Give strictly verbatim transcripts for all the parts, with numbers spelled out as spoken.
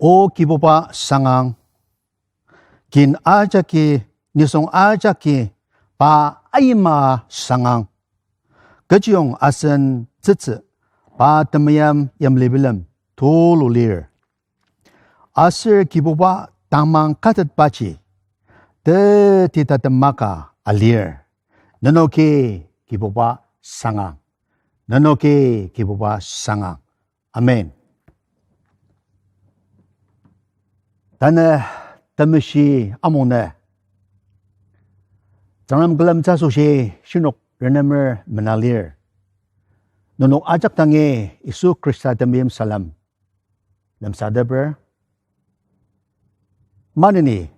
O Kibuba sangang, kin ajaki, nisung ajaki, pa ayima sangang. Kechiyong asen tsütsü, pa temeim yimli bilem tulu lir. Aser Kibuba tamang katetbaji, teti tatem maka alir. Nenoki Kibuba sangang. Nenoki Kibuba sangang. Amen. Tanü temeshi amungnü Tsüngrem külemtsü asoshi shinok renemer menalir. Nenok ajak dangi Yisu Khrista temeim salem lemsateper. Maneni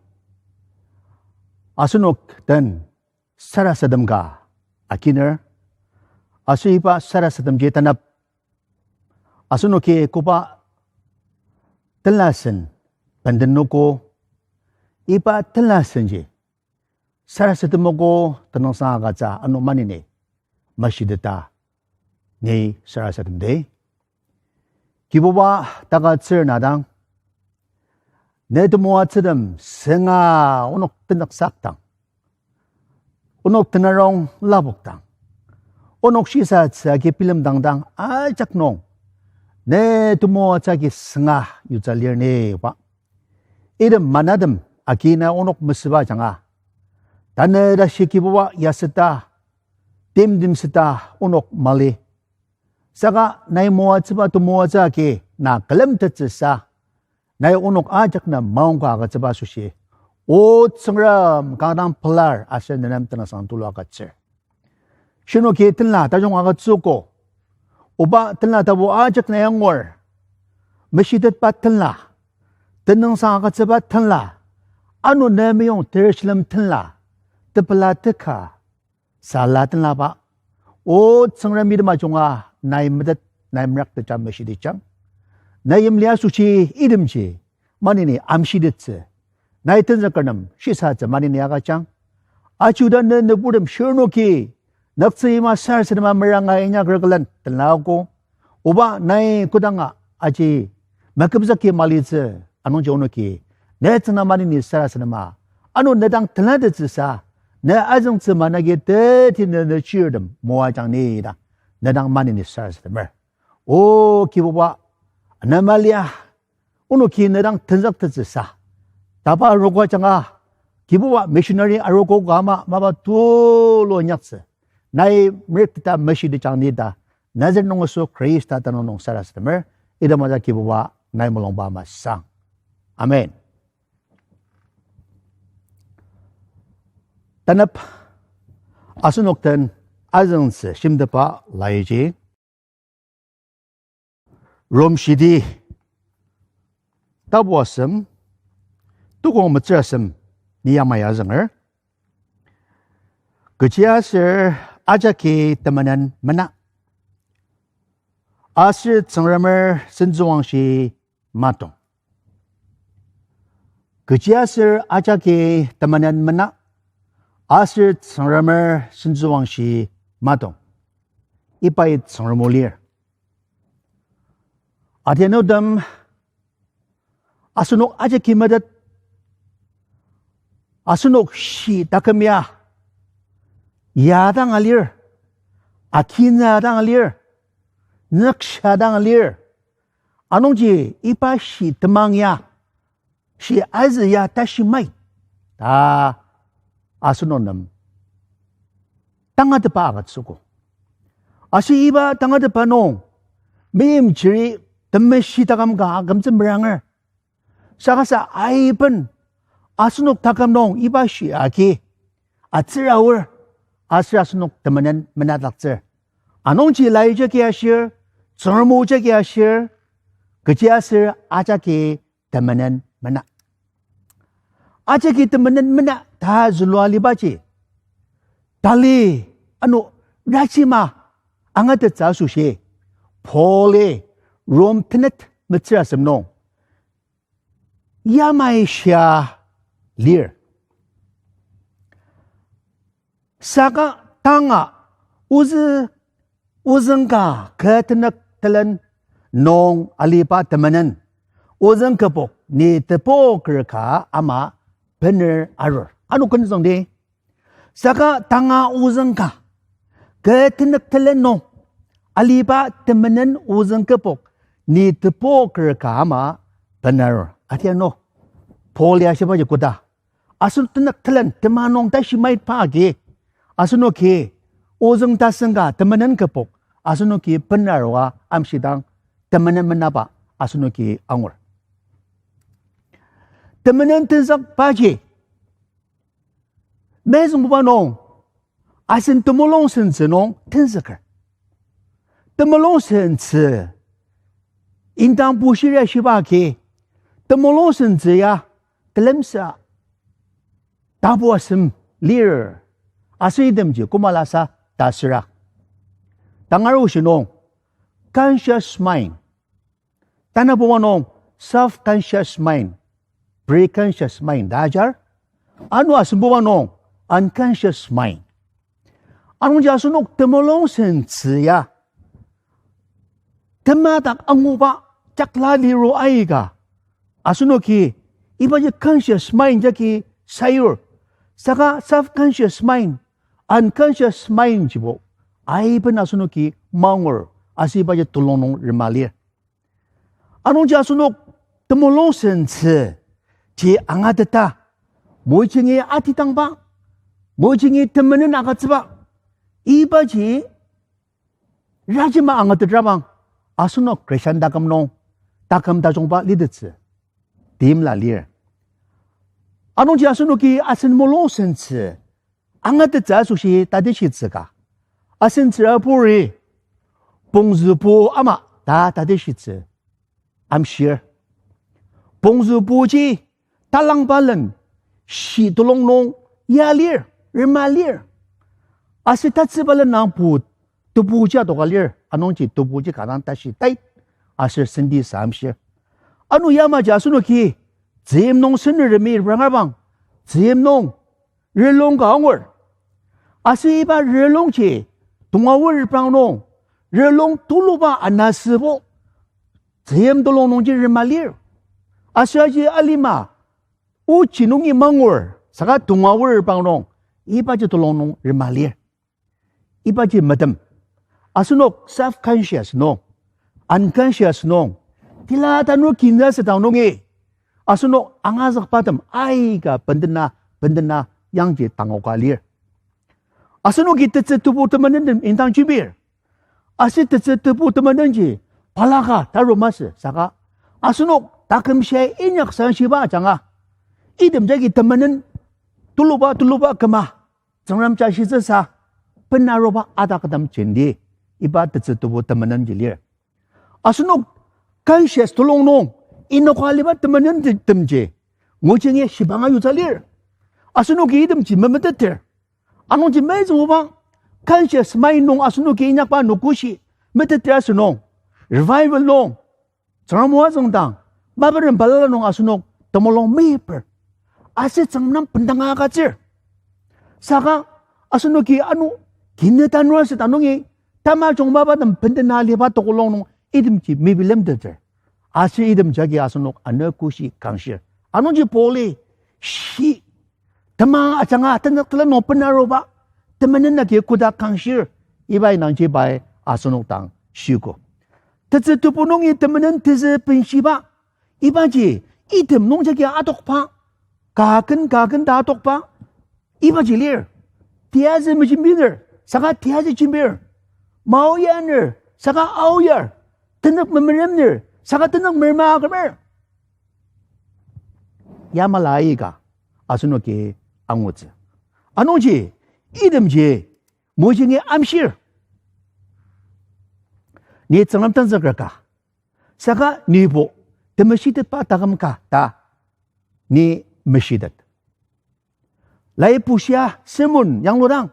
asenok den sarasadem ka akiner, aser iba sarasademji tanap asenoki koba tenlasen bendenogo, iba tenlasenji sarasadem ogo tenüngsang agütsü ano maneni meshiteta ni sarasademdi. Kibuba, takütsür na dang, ne temoatsütem sünga onok tenüksaktang, onok tenarong lapokdang, onok shisatsü agi bilemdangdang ajak nung ne temoatsü agi sünga yutsü lir ni, Oba. Item manatem agi na onok mesüba ajanga, tanü tashi Kibuba yasüta, timtemsüta onok mali. Saka nai moatsüba temoatsü agi na külemtettsüsa, nai onok ajak na maongka agütsüba asoshi, O Tsüngrem, kanga dang pelar aser nenem tenüngsang tulu agütsür. Shinoki tenla tajung agütsüogo. Oba, tenla tapu ajak na angur. Meshitetba tenla, tenüngsang agütsüba tenla, ano ne meyong terishilem tenla, tepela teka sala tenlaba, O Tsüngrem, item ajunga nai metet, nai merak teja meshitijang. Nai yimli asoshi itemji maneni amshitettsü, nai tenzüker nem shisatsü maneni agüjang. Ajuda ne nüburtem shirnoki nüktsü ima sarasadema meranga inyaker külen tenlago. Oba, nai kodanga aji mekümzüki malitsü, anungji onoki ne tsüngda maneni sarasadema, ano ne dang tenlatettsüsa, ne azüngtsü managi teti ne, ne chirtem moajang ni ta ne dang maneni sarasademer. O Kibuba, anema lia onoki ne dang tenzüktettsüsa, tapa arogo ajanga, Kibuba, missionary arogo ka ama mapa tulu inyaktsü nai merekteta meshitejang ni ta, Nazareth nung Yisu Khrista tenüng nung sarasademer. Item ajak Kibuba, nai mulungba masang. Amen. Tanap asenok den azüngtsü shimteba laiji, Rom shidi tapu asem, tukong metsür asem ni yamai azünger. Kechiaser ajaki temenen mena, aser Tsüngremer sentsüwangshi matong. Kechiaser ajaki temenen mena, aser Tsüngremer sentsüwangshi matong. Ibai Tsüngrem o lir. Adianutem, asenok ajaki metet, asenok shi taküm ya, ya dang alir, akina dang alir, nüksha dang alir. Anungji iba shi temang ya, shi azü ya tashi mai ta asenok nem tangatetba agütsüogo. Aser iba tangatetba nung meimchiri temeshi taküm ka akümtsü meranger. Saka sa aiben asenok taküm nung iba shi agi atsür aor, aser asenok temenen menadaktsür. Anungji lai jagi ashir, Tsüngrem o jagi ashir, kechiaser ajaki temenen mena. Ajaki temenen mena ta zülua alibaji, tali ano rajima angatettsü asoshi, Paul-i Rom tenet metsür asem nung yamai shia lir. Saka tanga ozü, ozüng ka kü tenük telen nung aliba temenen, ozüng kübok ni tebok ker ka ama bener arur. Ano ken züngdi. Saka tanga ozüng ka, kü tenük telen nung aliba temenen ozüng kübok ni tebok ker ka ama bener arur. Atiano, Paul ya shibaji koda. Asen tenük telen tema nung tashi maitba agi, asenoki ozüng tasen ka temenen kübok asenoki bener arua amshidang, temenen menaba asenoki angur. Temenen tenzükbaji mezüngbuba nung, asen temulung sentsü nung tenzüker. Temulung sentsü indang bushira shiba agi, temulung sentsü ya telemsa tapu asem lir, aser itemji koma lasa ta süra. Tangar oshi nung conscious mind, tanabuba nung self-conscious mind, preconscious mind ta ajar, ano asembuba nung unconscious mind. Anungji asenok temulung sentsü ya tema dak anguba jakla liro aika, asenoki ibaji conscious mind jagi sayur. Saka self-conscious mind, unconscious mind jibo aiben asenoki mangur, aser ibaji tulung nung rema lir. Anungji asenok temulung sentsü ji angateta, mojingi atidangba, mojingi temenen agütsüba, ibaji rajema angatetrabang, asenok Christian taküm nung taküm tajungba litettsü timla lir. Anungji asenoki asen mulung sentsü angatettsü asoshi tatishitsü ka, asen tsüraburi pongzübo ama ta tatishitsü amshir. Pongzüboji talangba len shi tulung nung ya lir, rema lir. Aser tatsüba len nangbo tebuji adoka lir, anungji tebuji ka dang tashi tai, aser senti sa amshir. Ano yamaji asenoki tzüyim nung sener temi reprangabang, tzüyim nung rülung ka angur. Aser iba rülungji tongaoer reprang nung, rülung tuluba anasübo tzüyim tulung nungji rema lir. Aser aji alima ochi nungi mangur, saka tongaoer reprang nung, ibaji tulung nung rema lir. Ibaji metem. Asenok self-conscious nung, unconscious nung, tila tanur kinza sedang nungi asenok angazükbatem aika bendena, bendena yangji tangoka lir. Asenoki tetsü tebu temenentem indang jembir. Aser tetsü tebu temenenji balaka taru masü saka, asenok takümshia inyaksang shiba ajanga, item jagi temenen tuluba tuluba küma, Tsüngrem ja shitsüsa, benaruba adaktem jenti, iba tetsü tebu temenenji lir. Asenok conscious tulung nung inoka aliba temenentemji ngujingi shibanga yutsü lir. Asenoki itemji memeteter. Anungji mezüngbuba conscious mind nung asenoki inyakba anogoshi meteter asünung, revival nung, Tsüngrem o azüngdang, maparem balala nung asenok temulung meyiper, aser Tsüngrem nem bendanga agütsür. Saka asenoki ano kinü tanur asüta nungi tamajung mapatem bendena aliba tokolong nung itemji mebilemteter. Aser item jagi asenok anogoshi kangshir. Anungji Pauli shi tema ajanga tenük tela nung benaruba temenen agi koda kangshir, iba indangji pai asenok dang shiogo. Tetsü tebu nungi temenen tezü benshiba, ibaji item nungjagi adokba, kaken kaken ta adokba, ibaji lir. Tiyazü mejembiner saka tiyazü jembir, maoyaner saka aoyar, tenük memeremner saka tenük merema akümer. Yamala aika asenoki angutsü. Anungji itemji mojingi amshir. Ni Tsüngrem tenzüker ka, saka nibo temeshitetba taküm ka ta ni meshitet. Lai bushia sermon yangludang,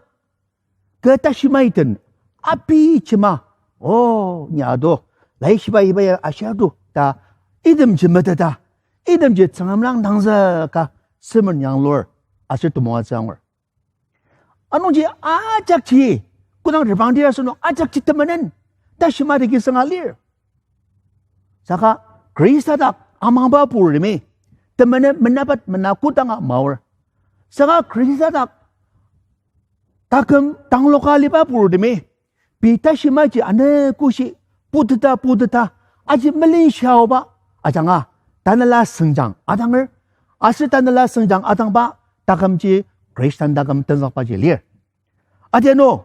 kü tashi maiden, abi chima, o, ni ado, lai shiba iba ya ashia do ta, itemji meteta, itemji Tsüngrem dang nangzüka sermon yanglur aser temoatsü angur. Anungji ajakji, kodang reprangdir asenok ajakji temenen tashi madagi sanga lir. Saka Khrista dak amangba purtemi, temenen menabat mena kodanga maor. Saka Khrista dak taküm tangloka aliba purtemi, pei tashimaji ane koshi puteta puteta aji melenshioba ajanga tanela sengjang adanger, aser tanela sengjang adangba takümji Khristan taküm tenzükbaji lir. Adianu,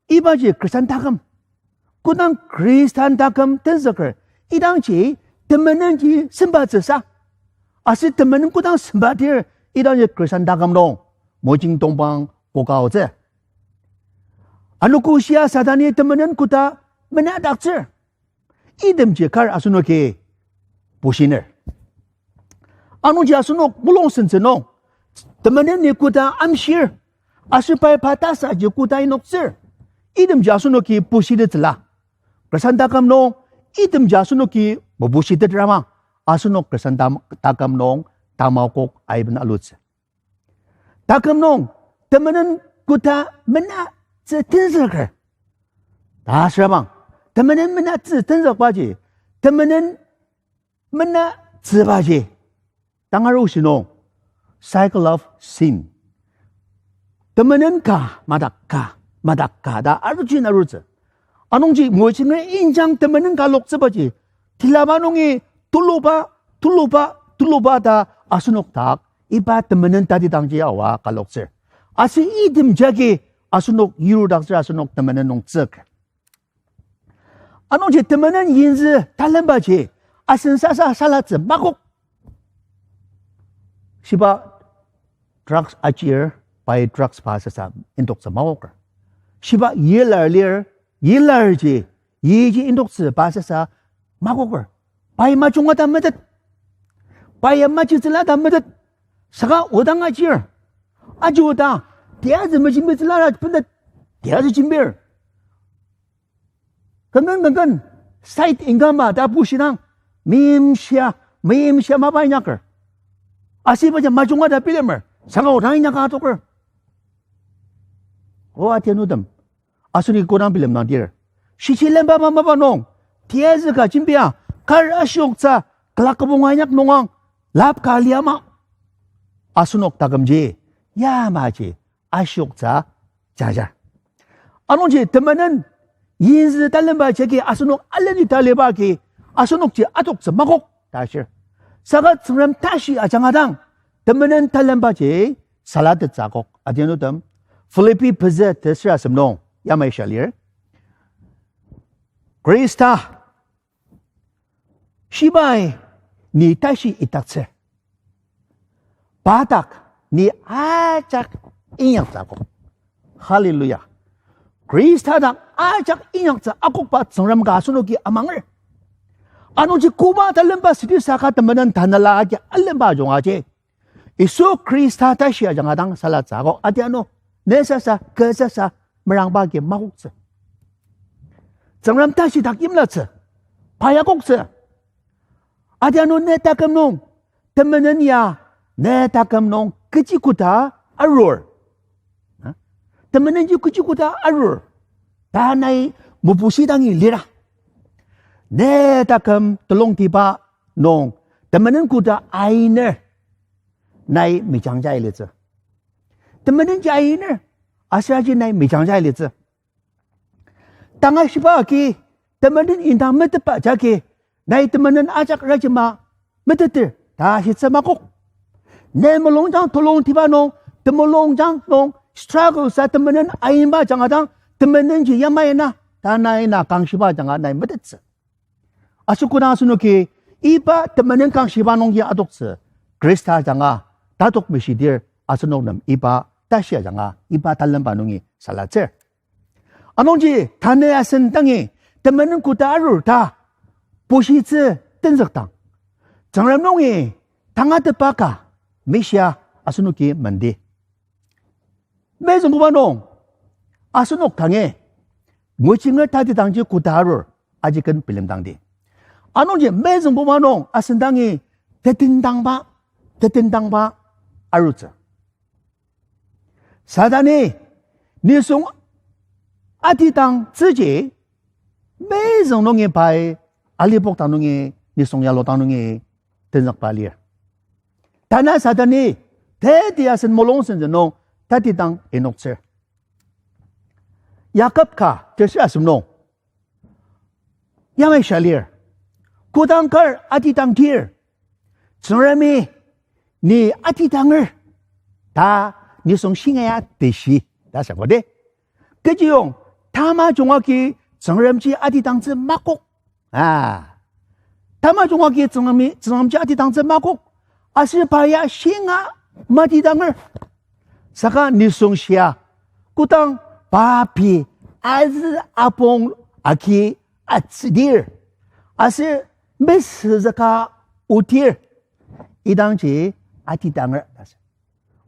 ibaji Khristan taküm. Kodang Khristan taküm tenzüker, idangji temenenji sembatsüsa. Aser temenen kodang sembatir, idangji Khristan taküm nung mojing tongpang kokaotsü. Anogo shia Satani temenen koda menadaktsür. Itemji kar asenoki bushiner. Anungji asenok mulung sentsü nung, temenen ni koda amshir, aser pai pa tasaji koda inoktsür. Itemji asenoki bushitettsüla. Khristan taküm nung, itemji asenoki mebushitet ramang, asenok Khristan tam-, taküm nung tamakok aiben alutsü. Taküm nung, temenen koda menatsü tenzüker. Ta asüra bang, temenen menatsü tenzükbaji, temenen menatsübaji tangar oshi nung, cycle of sin. Temenen ka, madak ka, madak ka ta arutsü arutsü. Anungji mojinge injang temenen ka loktsübaji, tilaba nungi tuluba, tuluba, tuluba ta asenok dak iba temenen tatidangji aoa ka loktsür. Aser item jagi asenok yirudaktsür, asenok temenen nung tsük. Anungji temenen yinzü talembaji asen sasa salatsü makok. Shiba drugs ajir, pai drugs pa sasa intoktsü makoker. Shiba yilar lir, yilarji, yiji intoktsü pa sasa makoker. Pai majunga ta metet. Pai ya majitsüla ta metet. Saka odang ajir, aji odang, tiyazü mejimbitsüla ta metet. Tiyazü jimbir. Kenken kenken side income a ta bushidang, meimshia, meimshia mapa inyaker. Asübaji majunga ta bilemer, saka odang inyaka atoker. O adianutem, asenoki kodang bilemdangdir, shishi lemba mapaba nung, tiyazü ka jimbia, kar ashioktsü, külak kübonga inyak nungang, lap ka liama. Asenok takümji, yamaji ashioktsü jaja. Anungji temenen yinzü talemba jagi asenok aleni taliba agi asenokji atoktsü makok ta ashir. Saka Tsüngrem tashi ajanga dang temenen talembaji salatettsü akok. Adianutem, Philippi pezü tesüra asem nung yamai shia lir. Khrista shibai ni tashi itaktsür. Pa dak ni ajak inyaktsü akok. Hallelujah. Khrista dak ajak inyaktsü akokba Tsüngrem ka asenoki amanger. Anungji koba talemba südi saka temenen tanela agi alemba ajungaji, Yisu Khrista tashi ajanga dang salatsü akok. Adianu, ne sasa, kü sasa, merangba agi makoktsü. Tsüngrem tashi dak yimlatsü, pa ya koktsü. Adianu ne taküm nung temenen ya, ne taküm nung kechi koda arur. Ha? Temenenji kechi koda arur ta nai mebushidangi lira. Ne taküm telongtiba nung temenen koda ainer, nai mijangja ilitsü. Temenenji ainer, aser aji nai mijangja ilitsü. Tanga shiba agi temenen indang metetba jagi, nai temenen ajak rajema meteter ta shitsü makok. Ne mulungjang telongtiba nung, temulungjang nung struggle sa temenen ainba ajanga dang, temenenji yamai na ta nai na kangshiba ajanga nai metettsü. Aser kodang asenoki iba temenen kangshiba nungji adoktsü, Khrista ajanga tatok meshidir asenok nem iba tashi ajanga iba talemba nungi salatsür. Anungji tanü asen dangi temenen koda arur ta bushitsü tenzükdang, Tsüngrem nungi tangatetba ka mishia asenoki mendi. Mezüngbuba nung asenok tangi mojinga tatidangji koda arur aji ken bilemdangdi. Anungji mezüngbuba nung asen dangi tetendangba, tetendangba arutsü. Satani nisung atidangtsüji, mezüng nungi pai alipok dang nungi, nisung yalodang nungi tenzükba lir. Tanü Satan-i teti asen mulung sentsü nung tatidang inoktsür. Yakob ka tersür asem nung yamai shia lir. Kodang kar atidangdir, Tsüngremi ni atidanger ta nisung shingaia teshi ta sako de. Kechiyong tamajung agi Tsüngremji atidangtsü makok. Ah. Tamajung agi Tsüngremi, Tsüngremji atidangtsü makok. Aser pa ya shinga matidanger. Saka nisung shia, kodang pa pei azü apong agi atsüdir, aser mesüzüka odir, idangji atidanger ta sür.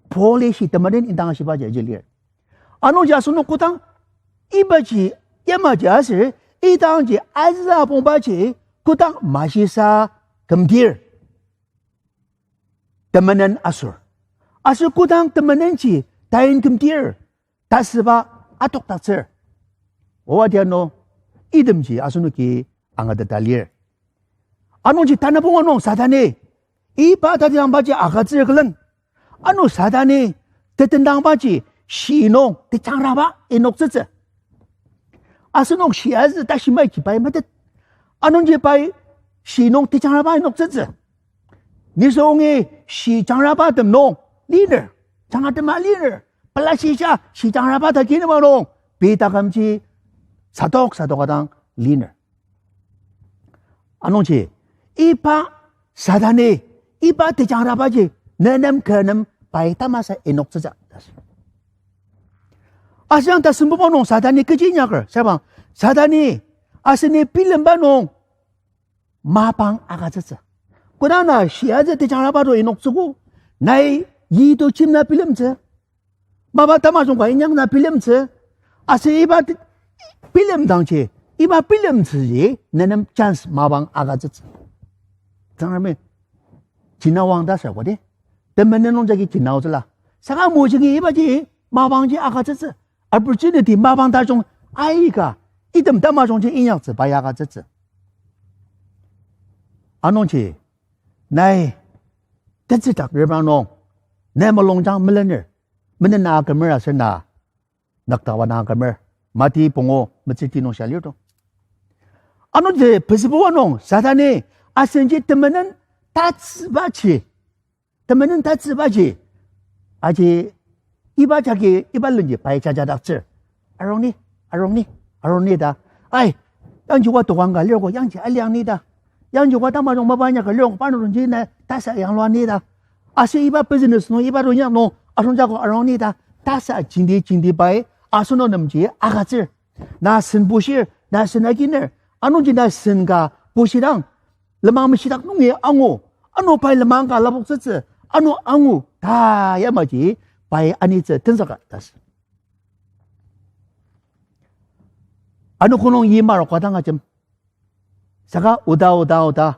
Paul-i shi temenen indang ashibaji aji lir. Anungji asenok kodang ibaji, yamaji aser idangji azü apongbaji kodang mashisa kümdir, temenen asür. Aser kodang temenenji tain kümdir, tasüba atokdaktsür. Oa diano, itemji asenoki angateta lir. Anungji tanabonga nung Satan-i iba tatidangbaji agütsür külen. Ano Satan-i tetendangbaji shi nung tejangraba inoktsütsü. Asenok shi azü tashi maiji pai metet. Anungji pai shi nung tejangraba inoktsütsü. Nisungi shi jangrabatem nung liner, jangatema liner, pela shisa shi jangraba ta kinema nung, pei takümji sadok sadok adang liner. Anungji, iba Satan-i, iba tejangrabaji, nenem kü nem pai tamasa inoktsütsü ta sür. Aser tasembuba nung Satan-i kechi inyaker, sabang, Satan-i, aseni bilemba nung mapang agütsütsü. Kodang na shi azü tejangraba to inoktsüogo, nai yi to chimna bilemtsü. Mapa tamajung ka inyakna bilemtsü. Aser iba te-, bilemdangji, iba bilemtsüji nenem chance mapang agütsütsü. Tsüngremi jinawang ta sür kodi. Temenen nungjagi jinaotsüla. Saka mojingi ibaji mapangji agütsütsü. Opportunity mapang tajung aika, item tamajungji inyaktsü pai agütsütsü. Anungji, nai tetsüdak reprang nung, ne mulungjang melener, menena akümer aser na noktawa na akümer, Mati pungu metsürti nung shia lir to. Anungji pezübuba nung Satan-i asenji temenen tatsübaji, temenen tatsübaji, aji iba jagi iba lenji pai jajadaktsür. Arungni, arungni, arungni ta. Ai, yangji oa tokang ka lirko, yangji aliang ni ta. Yangji oa tamajung mapa inyaka lirko, parnok nungji na tasa yanglua ni ta. Aser iba business nung, iba ronyak nung, asong jako arung ni ta. Tasa jenti jenti pai, asenok nemji agütsür. Na sen bushir, na sen aginer, anungji na sen ka bushidang, lenmang meshidak nungi angu, ano pai lenmang ka lapoktsütsü, ano angu ta yamaji pai anitsü tenzüka ta sür. Ano konung yi marok ka dang ajem. Saka oda, oda, oda,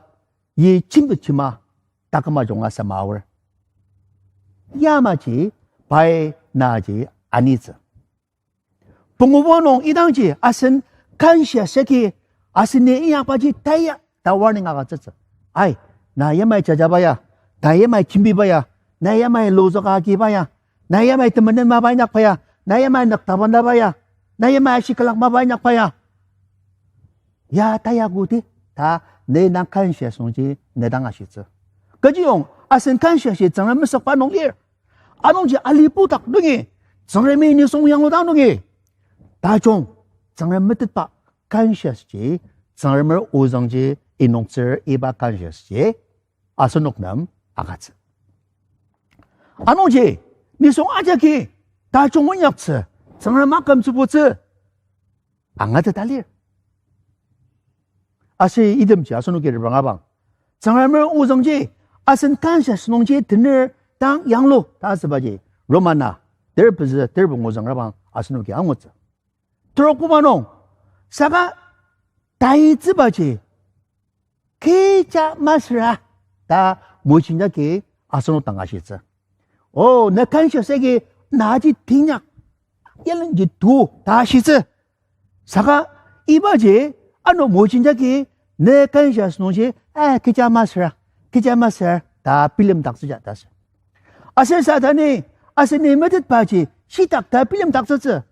yi jimtet jima taküm ajunga samaor. Yamaji pai naji anitsü. Punguba nung idangji asen kanshia saki aseni inyakbaji taya ta warning agütsütsü. Ai, na yamai jajaba ya, na yamai jembiba ya, na yamai lozüka agiba ya, na yamai temenen mapa inyakba ya, na yamai noktaban taba ya, na yamai ashikelak mapa inyakba ya. Ya taya kudi ta ne dang kanshia süngji ne dang ashitsü. Kechiyong asen kanshia shi Tsüngrem mesükba nung lir. Anungji alipudak nungi, Tsüngremi nisung yangluda nungi, tajung, Tsüngrem metetba kanshia ji, Tsüngremer ozüngji inoktsür iba kanshia ji asenok nem agütsü. Anungji, nisung ajaki tajung inyaktsü, Tsüngrem akümtsübutsü angateta lir. Aser itemji asenoki repranga bang, Tsüngremer ozüngji asen kanshia sünungji tener dang yanglu ta asübaji, Romana ter pezü ter pungu züngra bang asenoki angutsü. Terokbuba nung, saka taitsübaji kecha masüra ta mojinjagi asenok dang ashitsü. O, ne kanshia saki naji tinyak, yalenji tu ta ashitsü. Saka ibaji ano mojinjagi ne kanshia sünungji, a, kecha masüra, kecha masür ta bilemdaktsüja ta sür. Aser Satani, aser ni metetbaji shitak ta bilemdaktsütsü.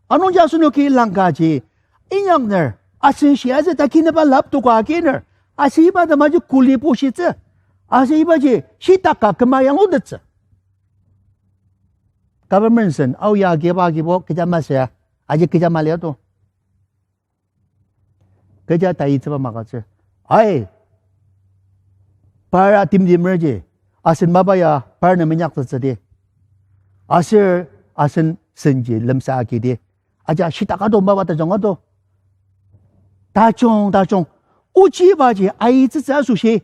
Anungji asenoki langkaji inyakner, asen shiazü takinaba laptoka akiner, aser iba temaji kuli pushitsü, aser ibaji shitak ka küma yanglutettsü. Government sen, ao ya kiba kibo, kecha masü ya, aji kecha mali ato. Kecha taitsüba magütsür. Ai, par atimtimerji, asen mapa ya par nem inyaktsütsüdi. Aser asen senji lemsa akidi. Aja shitak ato mapa tajung ato. Tajung, tajung. Ochibaji aitsütsü asoshi,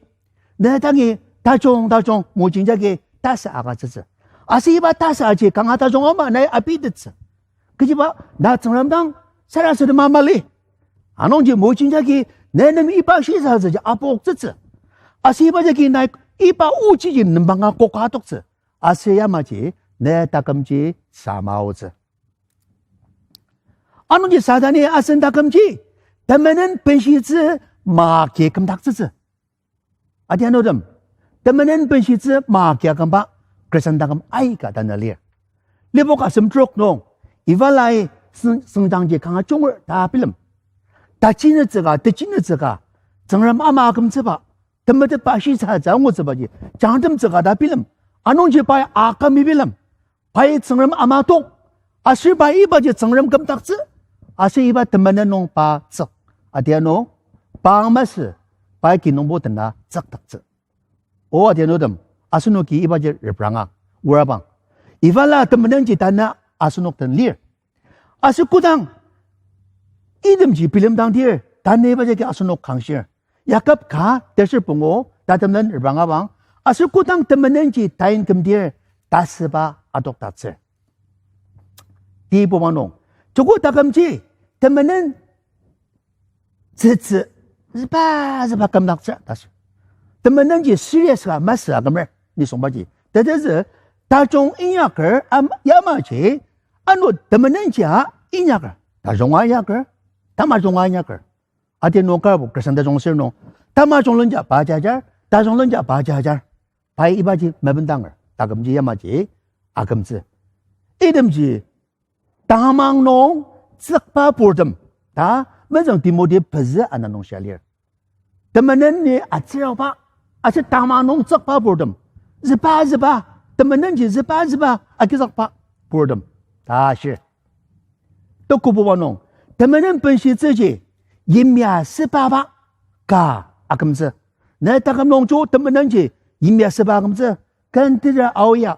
ne dangi tajung tajung mojingjagi tasa agütsütsü. Aser iba tasaji kanga tajung ama nai abitettsü. Kechiba, na Tsüngrem dang sarasadema mali. Anungji mojingjagi ne nem iba shisatsüji apoktsütsü. Aser iba jagi nai iba ochiji nembanga koka toktsü. Aser yamaji ne takümji samaotsü. Anungji Satani asen takümji temenen benshitsü maki kümdaktsütsü. Adianutem, temenen benshitsü maki akümba Khristan taküm aika tanü lir. Lipok asem trok nung, Evalai seng-, sengjangji kanga junger ta bilem. Tachinütsüka, techinütsüka, Tsüngrem ama akümtsüba, temetetba shisatsü angutsübaji jangtemtsüka ta bilem. Anungji pai akümi bilem. Pai Tsüngrem ama tok, aser pai ibaji Tsüngrem kümdaktsü, aser iba temenen nung pa tsük. Adianu, pa masü, pai kinungbo tena tsükdaktsü. O adianutem, asenoki ibaji repranga, urabang. Evala temenenji tanü asenok den lir. Aser kodang itemji bilemdangdir, tanü iba jagi asenok kangshir. Yakob ka, teser pungu, tatemlen repranga bang, aser kodang temenenji tain kümdir, tasüba adokdaktsür. Tibuba nung, joko takümji temenen tsütsü, züba, züba kümdaktsür ta sür. Temenenji serious ka masü akümer, nisungbaji. Tetezü, tajung inyaker, am-, yamaji, ano temenenji a inyaker, tajunga inyaker, tamajunga inyaker. Ati nung karbo Khristan tajung sür nung, tamajung lenja pa jajar, tajung lenja pa jajar. Pai ibaji mebendanger, takümji yamaji akümtsü. Itemji tamang nung tsükba purtem ta mezüng Timoti pezü ana nung shia lir. Temenen ni atsüraoba, aser tamang nung tsükba purtem, züba züba, temenenji züba züba agizükba purtem ta shir. Tekububa nung, temenen benshitsüji yimya sübaba ka akümtsü. Ne taküm nung jo temenenji yimya süba akümtsü. Kentira aoya,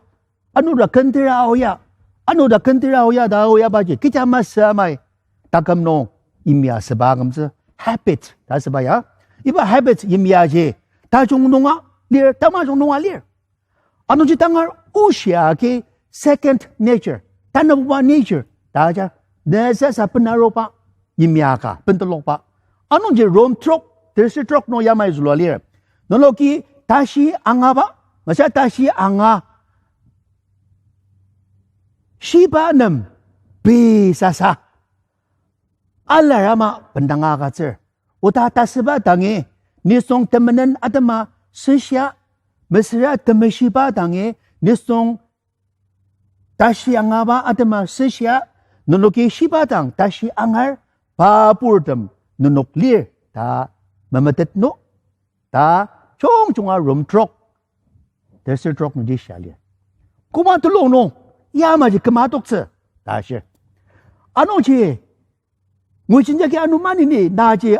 ano ta kentira aoya, ano ta kentira aoya ta aoyabaji kecha masü amai. Taküm nung yimya süba akümtsü, habit ta süba ya. Iba habit yimyaji tajung nunga lir, tamajung nunga lir. Anungji tangar oshi agi second nature, tanabuba nature ta ajar. Ne sasa benaruba, yimya ka bentelokba. Anungji Rom trok, teser trok nung yamai zülua lir. Nenoki tashi angaba, masha tashi anga shiba nem pei sasa alar ama bendanga agütsür. Oda tasüba dangi nisung temenen atema süshia, mesüra temeshiba dangi nisung tashi angaba atema süshia, nenoki shiba dang tashi angar, pa purtem nenok lir ta memetet nü ta jungjunga Rom trok, teser trok nungji shia lir. Koma telung nung yamaji küma toktsü ta shir. Anungji ngujin jagi ano maneni naji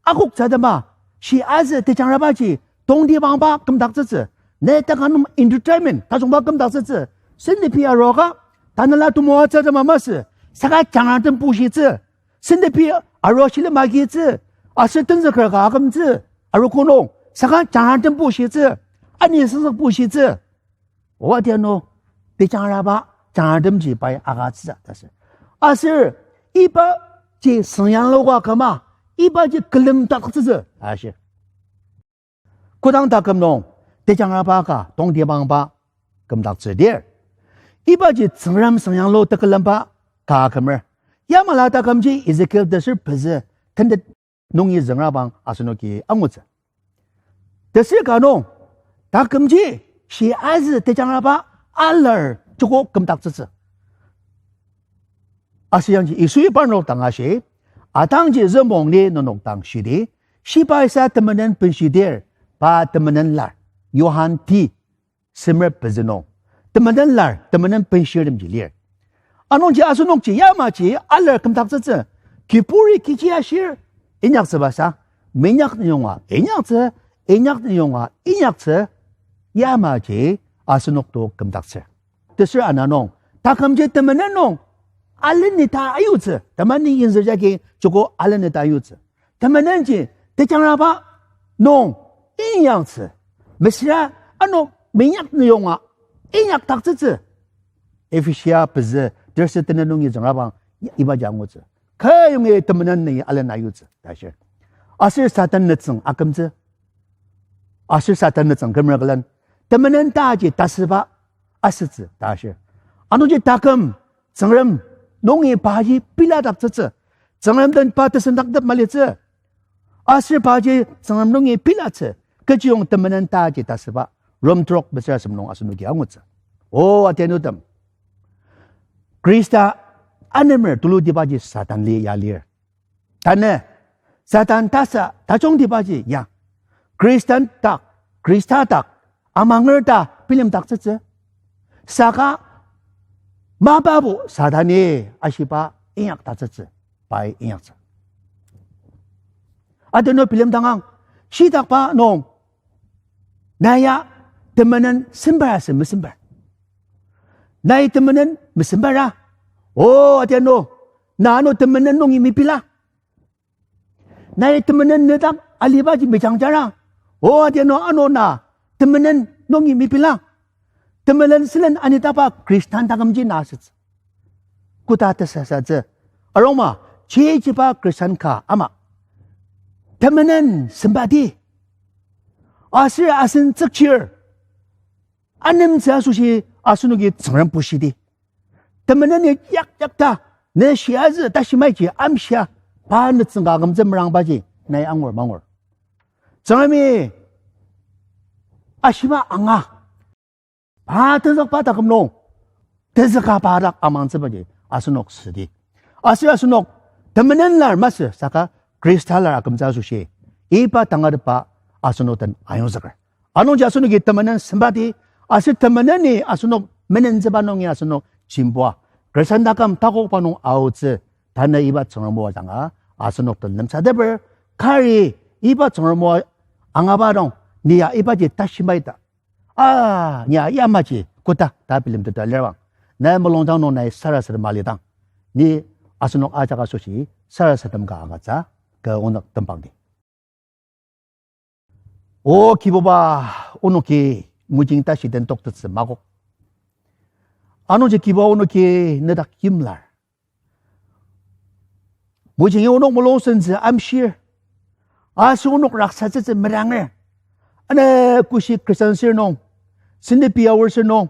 akoktsü atema, shi azü tejangrabaji tongtibangba kümdaktsütsü. Ne taküm nung entertainment tajungba kümdaktsütsü. Sendenpi aruaka, tanela temoatsü atema masü, saka jangratem bushitsü. Sendenpi arua shilem agitsü, aser tenzüker ka akümtsü, arogo nung saka jangratem bushitsü, ani sensük bushitsü. Oa tia nung, tejangraba jangratemji pai agütsütsü ta sür. Aser ibaji sengyangluka küma, ibaji külemdaktsütsü ta shir. Kodang taküm nung tejangraba ka tongtibangba kümdaktsüdir, ibaji Tsüngrem sengyanglu tekülemba ka kümer. Yamala takümji Ezekiel teser pezü tenet nungi züngrabang asenoki angutsü. Teser ka nung, Takümji, shi azü tejangraba alar joko kümdaktsütsü. Aser yangji Yisui parnok dang ashi, atangji züngmong ni nenok dang shidi, shibaisa temenen benshidir, pa temenen lar, Johan ti, semer pezü nung. Temenen lar, temenen benshirtemji lir. Anungji asenokji yamaji alar kümdaktsütsü, kiburi kechi ashir, inyaktsübasa, minyak niyonga inyaktsü, inyak niyonga inyaktsü, yamaji asenok to kümdaktsür. Tesür ana nung, takümji temenen nung, aleni ta ayutsü, temenen yinzür jagi joko aleni ta ayutsü. Temenenji tejangraba nung inyaktsü. Mesüra ano minyak niyonga inyakdaktsütsü. Ephesia pezü, terse tenet nungi züngrabang ibaji angutsü. Kü yongi temenen nungi alena yutsü ta shir. Aser Satan nütsüng akümtsü. Aser Satan nütsüng kümer külen temenen taji tasüba asütsü ta shir. Anungji taküm, Tsüngrem nungi paji piladaktsütsü. Tsüngrem den pa tesendaktep malitsü. Aser paji Tsüngrem nungi pilatsü. Kechiyong temenen taji tasüba. Rom trok mesüra asem nung asenoki angutsü. O atianutem, Khrista anemer tulutibaji Satan li ya lir. Tanü, Satan tasa tajungtibaji ya, Khristan dak, Khrista dak, amanger ta bilemdaktsütsü. Saka mapabo Satani ashiba inyakdaktsütsü, pai inyaktsü. Ateno bilemdangang, shitakba nung, na ya temenen sempar asü mesemper? Nai temenen mesempera? O atiano, na ano temenen nungi mepila? Nai temenen nedak alibaji mejangjara? O atiano, ano na temenen nungi mepila? Temenen sülen anitaba Khristan takümji na asütsü. Koda tesasatsü. Arongma, chichiba Khristan ka ama temenen sempati, aser asen tsükchir anemtsü asoshi asenoki Tsüngrem bushidi. Temeneni yak yak ta, ne shiazü ta shimaiji amshia, pa nütsüng ka akümtsü merangbaji, nai angur mangur? Tsüngremi ashiba anga, pa tenzükba taküm nung, tenzüka pa dak amangtsübaji asenok südi. Aser asenok temenen lar masü saka Khrista lar akümtsü asoshi, iba tangatetba asenok den ayongzüker. Anungji asenoki temenen sempati, aser temeneni asenok menentsüba nungi asenok jembua, Khristan taküm takokba nung aotsü, tanü iba Tsüngrem o ajanga asenok den lemsateper, kari iba Tsüngrem o angaba nung, ni ya ibaji tashimai ta, a, ni ya yamaji koda ta bilemteta lirbang, nai mulungjang nung nai sarasadem alidang, ni asenok ajak asoshi sarasadem ka agütsü, kü onük tembangdi. O Kibuba, onoki mojing tashi den toktettsü makok. Anungji Kibuba onoki nedak yimlar. Mojingi onok mulung sentsü amshir. Aser onok raksatsütsü meranger. Ano koshi Khristan sür nung, senipi aor sür nung,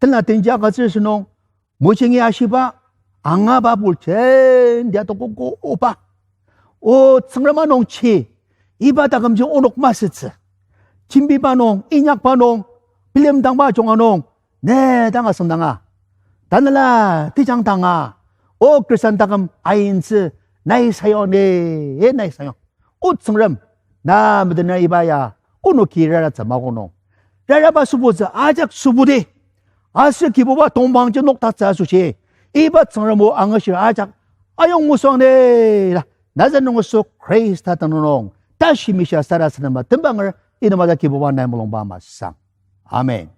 tenla tenji agütsür sür nung, mojingi ashiba angaba purten dia tokokoba, o Tsüngrem anungji, iba takümji onok masütsü. Jembiba nung, inyakba nung, bilemdangba junga nung, ne dang asüngdanga, tanela tejang danga, o Khristan taküm aintsü, nai sayong ne, nai sayong. O Tsüngrem, na metener iba ya, onoki raratsü makok nung, raraba sübutsü ajak sübudi. Aser Kibuba tongpangji noktatsü asoshi, iba Tsüngrem o angashir ajak ayong ngusang ne, la, Nazareth nung Yisu Khrista tenüng nung, tashi mishia sarasadema tembanger, item ajak Kibuba nai mulungba masang. Amen.